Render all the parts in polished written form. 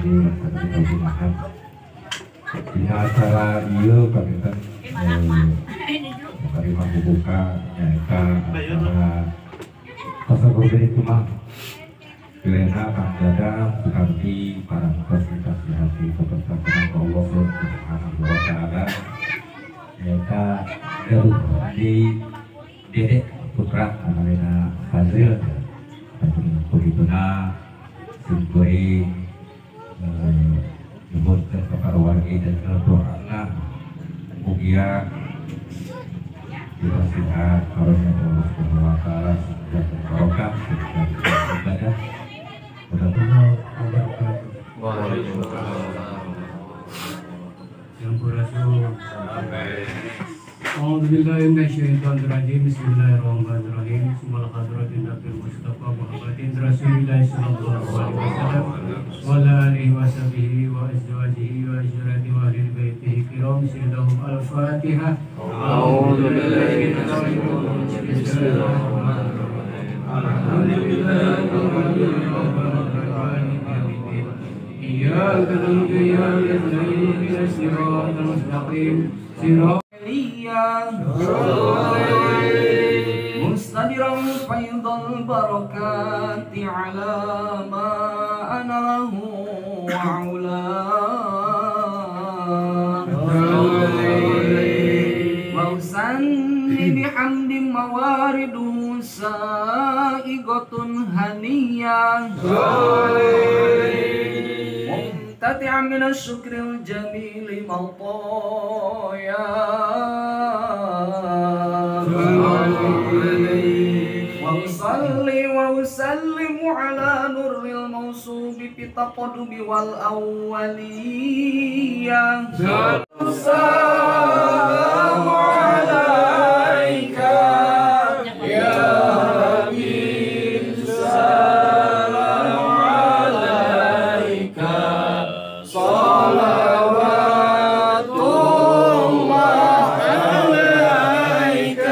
Dina dina acara ieu panginten tarima buka nyaeta acara pasar berbeda mah Pilena Kang Dadang Sukamti parantos dikasihati keberkahan Allah Subhanahu wa taala nyaeta gaduh di Dedek Putra anakna Fazil begituna simkuring nyebutkeun ka para wargi dan doana mugia dipasihan karunia Allah Subhanahu wa taala dan barokah dan ibadah. Warahmatullahi wabarakatuh. Waalaikumsalam. Sampurasun. A'udzubillahi minasyaitonirrajim. Bismillahirrahmanirrahim. Bismillahirrahmanirrahim. Nabi Mustafa Muhammadin Rasulillah sallallahu alaihi wasallam wa ala alihi washabihi wa azwajihi wa azrati wa ahli baitihi kiram sayyidahum al-Fatihah. A'udzubillahi minasyaitonirrajim. Bismillahirrahmanirrahim. Alhamdulillahi rabbil alamin. Iyyaka na'budu wa iyyaka nasta'in. Ihdinas siratal mustaqim. Siratal مستدرا فيض البركات على ما أنا له وعلا وأسني بحمد موارده سائغة هنية ممتطعا من الشكر الجميل مطايا وأصلي وأسلم على نور الموصوب بالتقدم والأولية. السلام عليك يا حبيب، السلام عليك صلوات الله عليك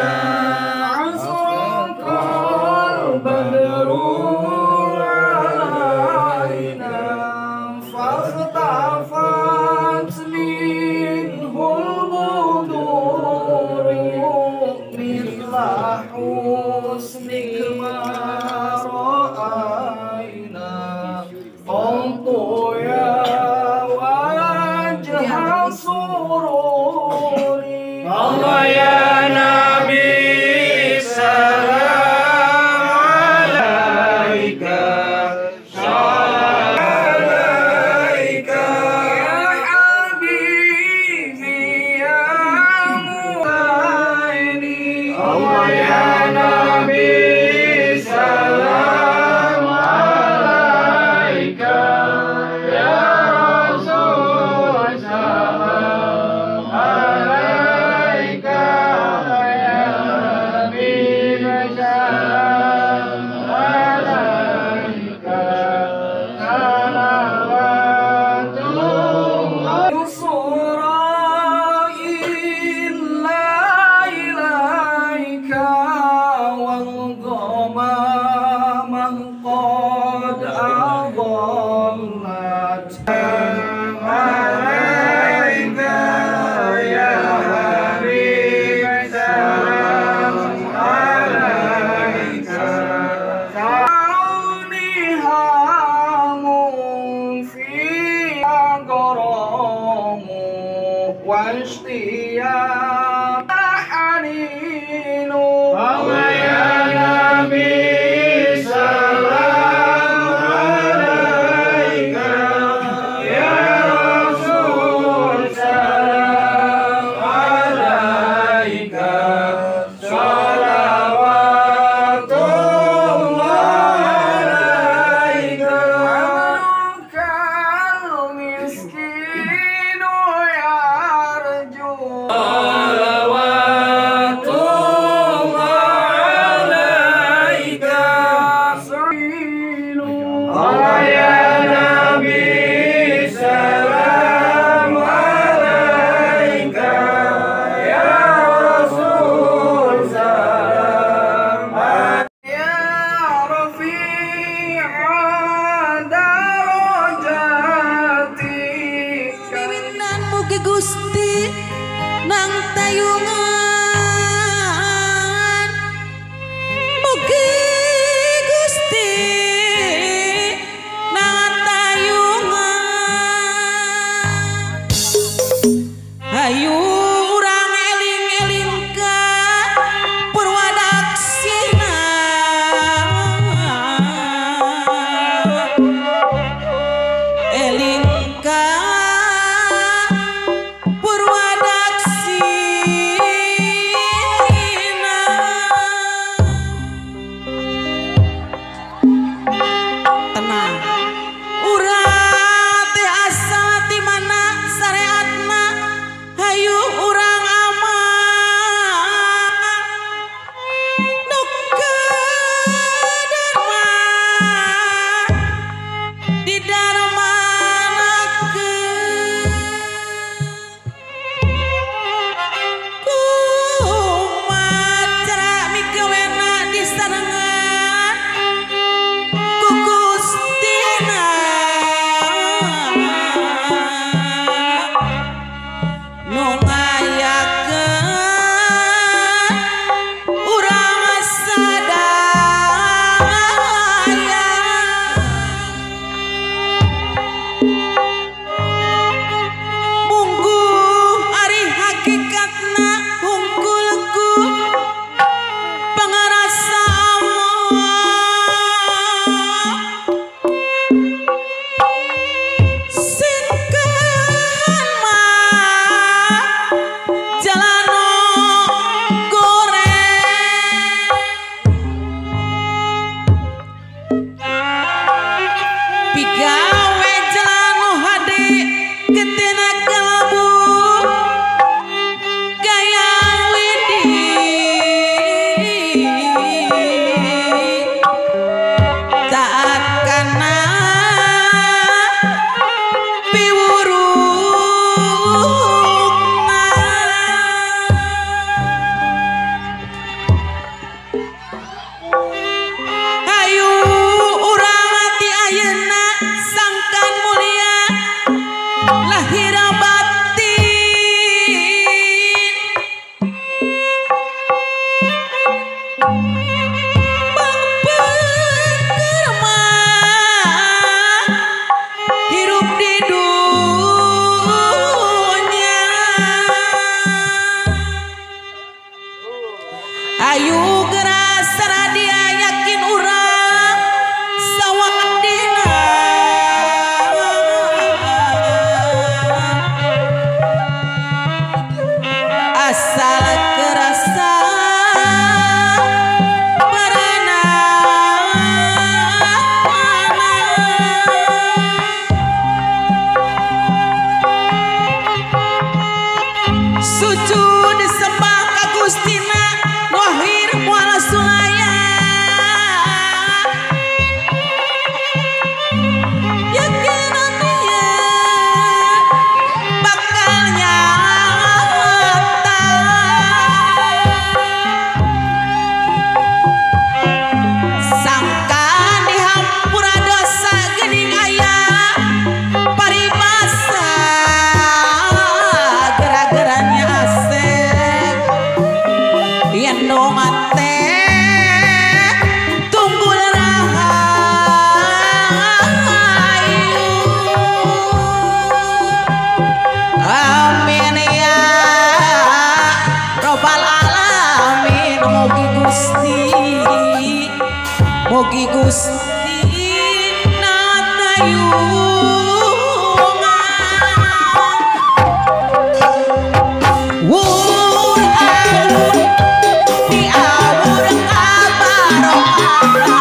عصرك البدر علينا فاختفت منه البدور مثل حسنك ما رأينا قمت يا وجه سروري. Allah ya Nabi salam alaika, salam alaika ya habibi ya muaini. Allah ya Nabi salam alaika ya Rasul salam alaika ya Habib salam alaika salawatullah. Sura illa ilaika wal ghamamah qad adallat. Alaika ya Habib salam alaika. Kaunihamun fiha gharamu washtiyaq haninu. Allah ya Nabi salam Hayu urang ti ayeuna sangkan mulia lahir batin. Bangpeun mah hirup di dunya. Ayu geura saradia yakin urang sawadina. Asal kerasa berenang. Sujud sembah ka Gustina wahir moal sulaya. Yakin atunya bakal nyata. Sangkan dihampura dosa geuning aya paribasa gara-garanya asek yen donga teh tunggul rahayu. Amin ya robbal alamin. Mugi Gusti, mugi Gusti natayungan. Wur alun di awur kabarokan.